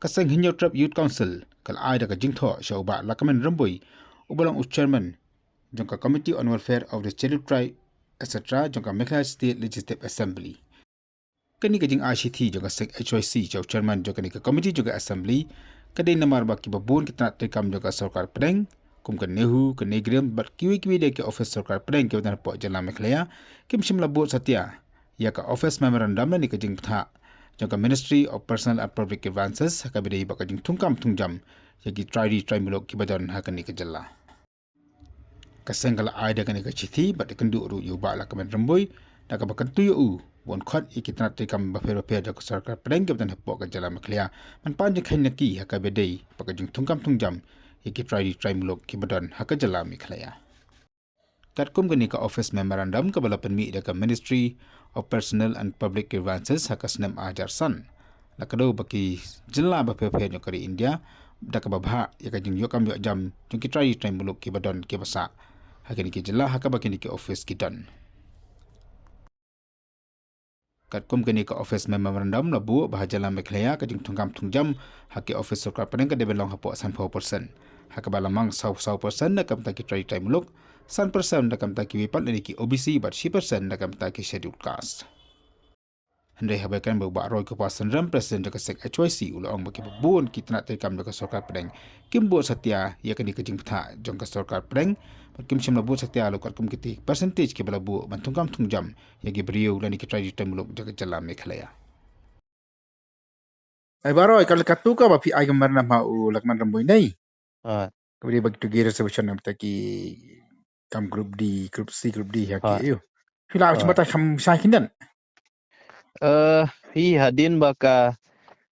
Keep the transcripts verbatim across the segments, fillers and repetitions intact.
Ka seng Hynñiewtrep Youth Council ka la ai da ka jingthoh sha u Bah Lahkmen Rymbui, uba long u chairman jong ka Committee on Welfare of the Scheduled Tribe, et cetera, jong ka Meghalaya State Legislative Assembly. Kane ka jingai shithi jong ka seng H Y C sha u chairman jong kane ka committee jong ka assembly ka dei namar ba kiba bun ki tnat treikam jong ka sorkar pdeng, kum ka NEHU, ka NEIGRIHMS bad kiwei kiwei de ki office sorkar pdeng kiba don hapoh jylla Meghalaya, kim shym la bud satia ïa ka office memorandum lane ka jingbthah jong ka Ministry of Personnel and Public Grievances ha kaba ïadei bad ka jingthungkam thungjam ïa ki trai ri trai muluk kiba don ha kane ka jylla. Ka seng ka la ai da kane ka shithi bad ïakynduh ruh ïa u Bah Lahkmen Rymbui da kaba kyntu ïa u ban khot ïa ki tnat treikam bapher bapher jong ka sorkar pdeng kiba don hapoh ka jylla Meghalaya ban pan jingkheiñ na ki ha kaba ïadei bad ka jingthungkam thungjam ïa ki trai ri trai muluk kiba don ha ka jylla Meghalaya. Katkum kane ka office memorandum kaba la pynmih da ka Ministry of Personnel and Public Grievances ha ka snem ar hajar san, la kdew ba ki jylla bapher bapher jong ka ri India da kaba bhah ïa ka jingïoh kam ïoh jam jong ki trai ri trai muluk kiba don kiba sah ha kine ki jylla ha kaba kine ki office ki don. Katkum kane ka office memorandum la buh ba ha jylla Meghalaya ka jingthungkam thungjam ha ki office sorkar pdeng ka dei ban long hapoh sanphew percent, ha kaba la mang saw saw percent na ka bynta ki trai ri trai muluk, san percent na ka bynta kiwei pat lane ki O B C bad shi percent na ka bynta ki Scheduled Caste. Hynrei haba ïakren bad u Bah Roykupa Synrem, President jong ka seng H Y C, u la ong ba kiba bun ki tnat treikam jong ka sorkar pdeng kim bud satia ïa kane ka jingbthah jong ka sorkar pdeng bad kim shym la bud satia ruh katkum kita ki percentage kiba la buh ban thungkam thungjam ïa ki briew lane ki trai ri trai muluk jong ka jylla Meghalaya. Ai Bah Roy, ka la katto kaba phi ai ka memorandum ha u Lahkmen Rymbui ne? Ah. Kaba ïadei bad kito ki reservation na bynta ki kam group D, group C, group D ha ki Ah. ïa u. Phi la Ah. chim bata kham shai khyndiat? Eh, hi hadien ba ka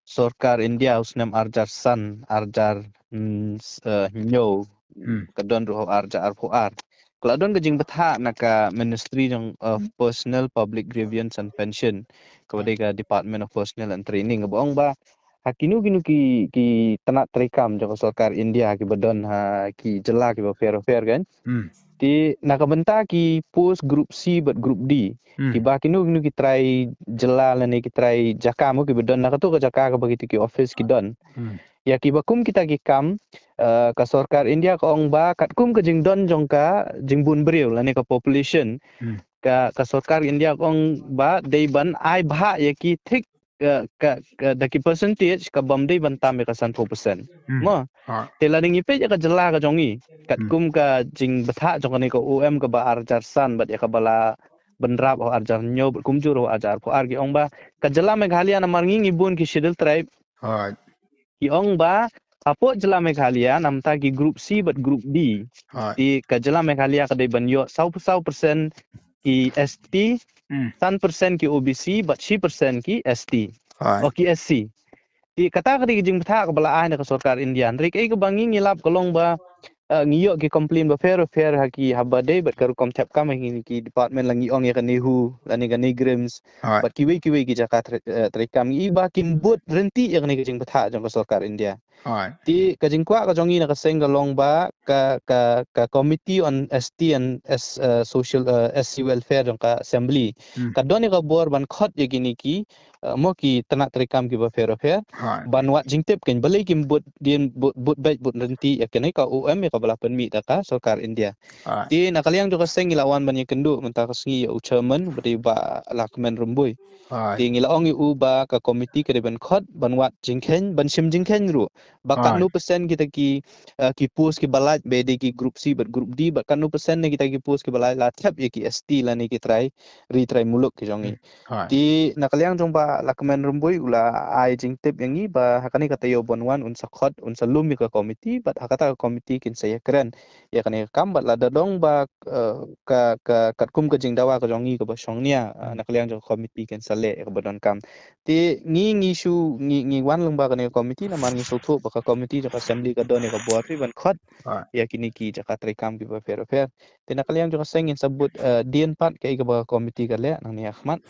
sorkar India u snem ar hajar san, ar hajar, mm, s-, eh, hynñiew, Hmm. ka don ruh ha ar hajar arphew ar. Ka la don ka jingbthah na ka Ministry jong, eh, Hmm. Personnel, Public Grievance and Pension, kaba Ah. dei ka Department of Personnel and Training, kaba ong ba ha kino kino ki, ki tnat treikam jong ka sorkar India kiba don ha ki jylla kiba pher pher kan. Hmm. Te na ka bynta ki post group C bad group D, Hmm. kiba kino kino ki trai jylla lane ki trai jaka mo kiba don na kato ka jaka kaba kita ki office ki don. Hmm. Ïa kiba kum kita ki kam, eh, ka sorkar India ka ong ba katkum ka jingdon jong ka jingbun briew lane ka population. Hmm. Ka, ka sorkar India ka ong ba dei ban ai bhah ïa ki thik, eh, ka, ka, da ki percentage kabym dei ban tam ïa ka sanphew percent. Hmm. Mo. Ha. Te lada ngi peit ïa ka jylla ka jong ngi, Hmm. katkum ka jingbthah jong kane ka O M kaba ar hajar san bad ïa kaba la bynrap ha ar hajar hynñiew bad kumjuh ha ar hajar arphew ar, ki ong ba ka jylla Meghalaya namar ngi ngi bun ki Scheduled Tribe. Ha. Ki ong ba hapoh jylla Meghalaya na bynta ki group C bad group D. Ha. Te ka jylla Meghalaya ka dei ban ïoh saw, saw percent ki S T, Hmm. san percent ki O B C bad shi percent ki S T. Ha. O ki S C. Te kata ka dei ka jingbthah kaba la ai na ka sorkar India. Hynrei kaei kaba ngi ngi lap ka long ba, eh, ngi ïoh ki complain bapher bapher ha ki haba dei bad ka rukom thep kam ha kine ki department, la ngi ong ïa ka NEHU lane ka NEIGRIHMS. Alright. Bad kiwei kiwei ki jaka tre-, eh, treikam, ngi i ba kim bud ryntih ïa kane ka jingbthah jong ka sorkar India. Alright. Te ka jingkwah ka jong ngi na ka seng ka long ba ka, ka, ka Committee on S T and S, eh, Social, eh, S C Welfare jong ka Assembly. Hmm. Ka don ïa ka bor ban khot ïa kine ki, eh, mo ki tnat treikam kiba pher bapher. Alright. Ban wad jingtip kein balei kim bud dien bud, bud beit bud ryntih ïa kane ka O M ïa kaba la pynmih da ka sorkar India. Alright. Te na ka liang jong ka seng ngi la wan ban ïakynduh mynta ka sngi ïa u chairman ba dei Bah Lahkmen Rymbui. Alright. Te ngi la ong ïa u ba ka committee ka dei ban khot, ban wad jingkheiñ, ban shim jingkheiñ ruh. Ba katno percent kita ki, eh, ki post kiba lait, ba dei ki group C bad group D, ba katno percent na kita ki post kiba lait la thep ïa ki S T lane ki trai ri trai muluk ki jong ngi. Hmm. Alright. Te na ka liang jong Bah Lahkmen Rymbui u la ai jingtip ïa ngi ba ha kane ka taïew ban wan un sa khot, un sa lum ïa ka committee, bad ha kata ka committee kin sa ïakren ïa kane ka kam, bad lada dang ba, eh, ka, ka, katkum ka jingdawa ka jong ngi kaba shongnia, eh, Hmm. na ka liang jong ka committee kin sa leh ïa kaba donkam. Te ngi, ngi shu, ngi, ngi wan lyngba kane ka committee namar ngi sngewthuh ba ka committee jong ka assembly ka don ïa ka bor ban khot, Alright. ïa kine ki jaka treikam kiba pher bapher. Te na ka liang jong ka seng ngin sa bud, eh, dien pat kaei kaba ka committee ka leh nangne ha khmat.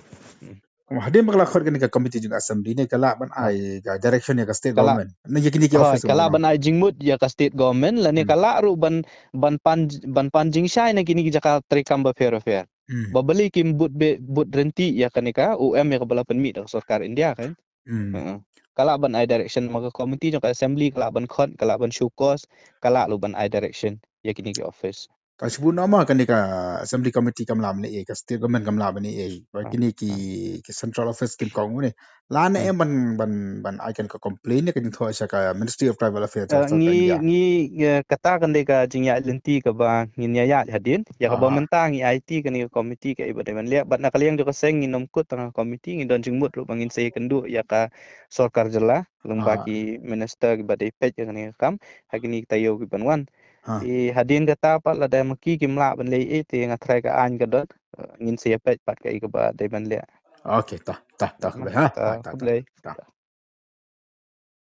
Hmm. Hadien ba ka la khot kane ka committee jong ka assembly ne ka lah ban ai ka direction ïa ka state government, ne ïa kine ki office ka lah ban ai jingmut ïa ka state government, lane ka lah ruh ban, ban pan, ban pan jingshai na kine ki jaka treikam bapher bapher. Hmm. Ba balei kim bud be, bud ryntih ïa kane ka O M ïa kaba la pynmih da ka sorkar India kan. Hmm. Heeh. ka lah ban ai direction, ma ka committee jong ka assembly ka lah ban khot, ka lah ban show cause, ka lah ruh ban ai direction ïa kine ki office. Ka shu bun nama kane ka assembly committee kam lah ban leh ei, ka state government kam lah ban leh ei, ba kine ki ki central office kim kong ne. Lane em ban ban ban ai kan ka complain ne, ka jingthoh sha ka Ministry of Tribal Affairs. Ngi ngi kata kan dei ka jingïaid lynti kaba ngin ïaid hadien. Ïa kaba mynta ngi aiti kane ka committee ka ei ba dei ban leh, bad na ka liang jong ka seng ngin ym kut tang ka committee, ngin don jingmut ruh ba ngin sa ïakynduh ïa ka sorkar jylla, lyngba ki minister kiba dei peit ïa kane ka kam ha kine ki taïew ki ban wan. Te hadien kata pat lada ma ki kim lah ban leh ei, te nga tharai ka aiñ ka don, ngin sa ïa peit pat ka ei kaba dei ban leh. Okay, ta ta ta khublei ha. Ta khublei.